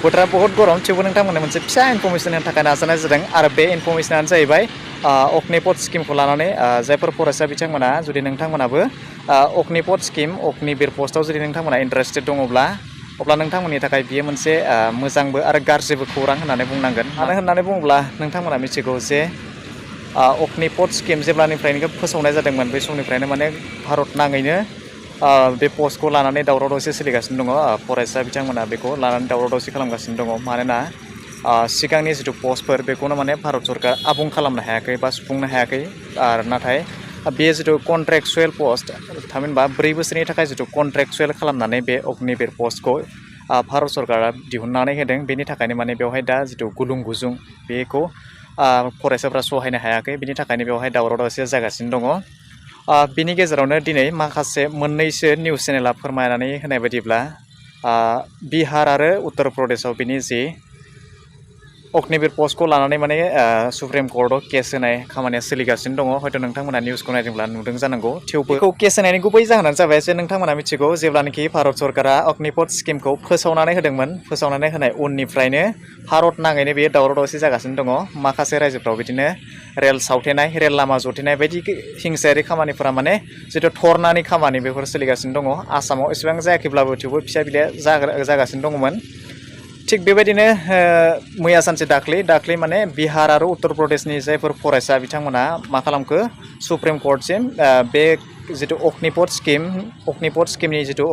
बोथोरा बहुत गरम थेवबो नोंथांमोननो मोनसे फिसा इनफरमेसन होनो थाखाय नाजानाय जादों आरो बे इनफरमेसनानो जाहैबाय अग्निपथ स्किमखौ लानानै जायफोर फरायसा बिथांमोना जुदि नोंथांमोनाबो अग्निपथ स्किम अग्निवीर पस्टआव जुदि नोंथांमोना इन्टारेस्टेड दङब्ला अब्ला नोंथांमोननि थाखाय बियो मोनसे मोजांबो आरो गाज्रिबो खौरां होननानै बुंनांगोन मानो होननानै बुङोब्ला नोंथांमोना मिथिगौ जे अग्निपथ स्किम जेब्लानिफ्रायनो फोसावनाय जादोंमोन बे समनिफ्रायनो माने भारत नाङैनो बे पस्टखौ लानानै दावराव दावसि सोलिगासिनो दङ फरायसा बिथांमोना बेखौ लानानै दावराव दावसि खालामगासिनो दङ मानोना सिगांनि जिथु पस्टफोर बेखौनो माने भारत सरकार आबुं खालामनो हायाखै बा सुफुंनो हायाखै आरो नाथाय बे जिथु कन्ट्रेक्चुवेल पस्ट थामहिनबा 4 बोसोरनि थाखाय जिथु कन्ट्रेक्चुवेल खालामनानै बे अग्निवीर पस्टखौ भारत सरकारा दिहुननानै होदों बेनि थाखायनो माने बेवहाय दा जिथु गुलुं गुजुं बेखौ फरायसाफ्रा सहायनो हायाखै बिनि थाखायनो बेवहाय दावराव दावसिया जागासिनो दङ बिनि गेजेरावनो दिनै माखासे मोननैसो निउस चेनेला फोरमायनानै होनाय बायदिब्ला बिहार आरो उत्तर प्रदेशआव बिनि जि अग्निवीर पस्टखौ लानानै माने सुप्रिम कर्टआव केस होनाय खामानिया सोलिगासिनो दङ हयथ' नोंथांमोना निउसखौ नायदोंब्ला नुदों जानांगौ थेवबो बेखौ केस होनायनि गुबै जाहोनानो जाबाय जे नोंथांमोना मिथिगौ जेब्लानाखि भारत सरकारा अग्निपथ स्किमखौ फोसावनानै होदोंमोन फोसावनानै होनाय उननिफ्रायनो भारत नाङैनो बेयो दावराव दावसि जागासिनो दङ माखासे रायजोफ्राव बिदिनो रेल सावथेनाय रेल लामा जथेनाय बायदि हिंसायारि खामानिफोरा माने जिथु धरनानि खामानि बेफोर सोलिगासिनो दङ आसामाव एसेबां जायाखैब्लाबो थेवबो फिसा बिलाया जागासिनो दङमोन थिग बेबायदिनो मैया सानसे दाख्लै माने बिहार आरो उत्तर प्रदेशनि जायफोर फरायसा बिथांमोना मा खालामखो सुप्रिम कर्टसिम बे जिथु अग्निपथ स्किमनि जिथु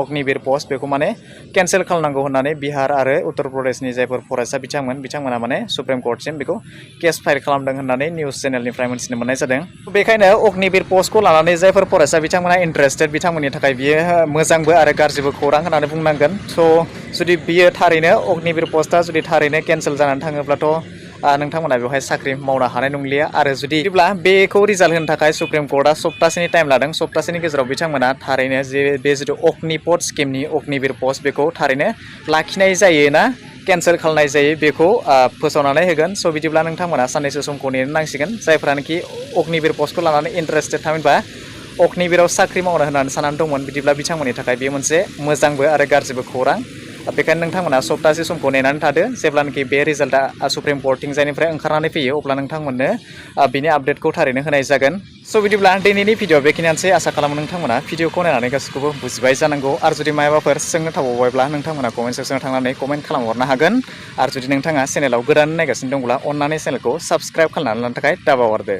अग्निवीर पस्ट बेखौ माने केन्सेल खालामनांगौ होननानै बिहार आरो उत्तर प्रदेशनि जायफोर फरायसा बिथांमोना माने सुप्रिम कर्टसिम बेखौ केस फाइल खालामदों होननानै निउस चेनेलनिफ्राय मोनथिनो मोननाय जादों बेखायनो अग्निवीर पस्टखौ लानानै जायफोर फरायसा बिथांमोना इन्टारेस्टेड बिथांमोननि थाखाय बियो मोजांबो आरो गाज्रिबो खौरां होननानै बुंनांगोन जुदि बियो थारैनो अग्निवीर पस्टआ जुदि थारैनो केन्सेल जानानै थाङोब्लाथ' नोंथांमोना बेवहाय साख्रि मावनो हानाय नंलिया आरो जुदिब्ला बेखौ रिजाल्ट होनो थाखाय सुप्रिम कर्टआ सप्तासेनि टाइम लादों सप्तासेनि गेजेराव बिथांमोना थारैनो जे बे जिथु अग्निपथ स्किमनि अग्निवीर पस्ट बेखौ थारैनो लाखिनाय जायो ना केन्सेल खालामनाय जायो बेखौ फोसावनानै होगोन स' बिदिब्ला नोंथांमोना साननैसो समखौ नेनो नांसिगोन जायफ्रानोखि अग्निवीर पस्टखौ लानानै इन्टारेस्टेड थामहिनबा अग्निवीराव साख्रि मावनो होननानै साननानै दंमोन बिदिब्ला बिथांमोननि थाखाय बेयो मोनसे मोजांबो आरो गाज्रिबो खौरां बेखायनो नोंथांमोना सप्तासे समखौ नेनानै थादो जेब्लानाखि बे रिजाल्टआ सुप्रिम कर्टथिंजायनिफ्राय ओंखारनानै फैयो अब्ला नोंथांमोननो बिनि आपडेटखौ थारैनो होनाय जागोन स' बिदिब्ला दिनैनि भिडिअ बेखिनियानोसै आसा खालामो नोंथांमोना भिडिअखौ नायनानै गासैखौबो बुजिबाय जानांगौ आरो जुदि माबाफोर सोंनो थाबावबायब्ला नोंथांमोना कमेन्ट सेक्सनाव थांनानै कमेन्ट खालामहरनो हागोन आरो जुदि नोंथाङा चेनेलाव गोदान नायगासिनो दंब्ला अन्नानै चेनेलखौ साबस्क्राइब खालामनानै लानो थाखाय दाबावहरदो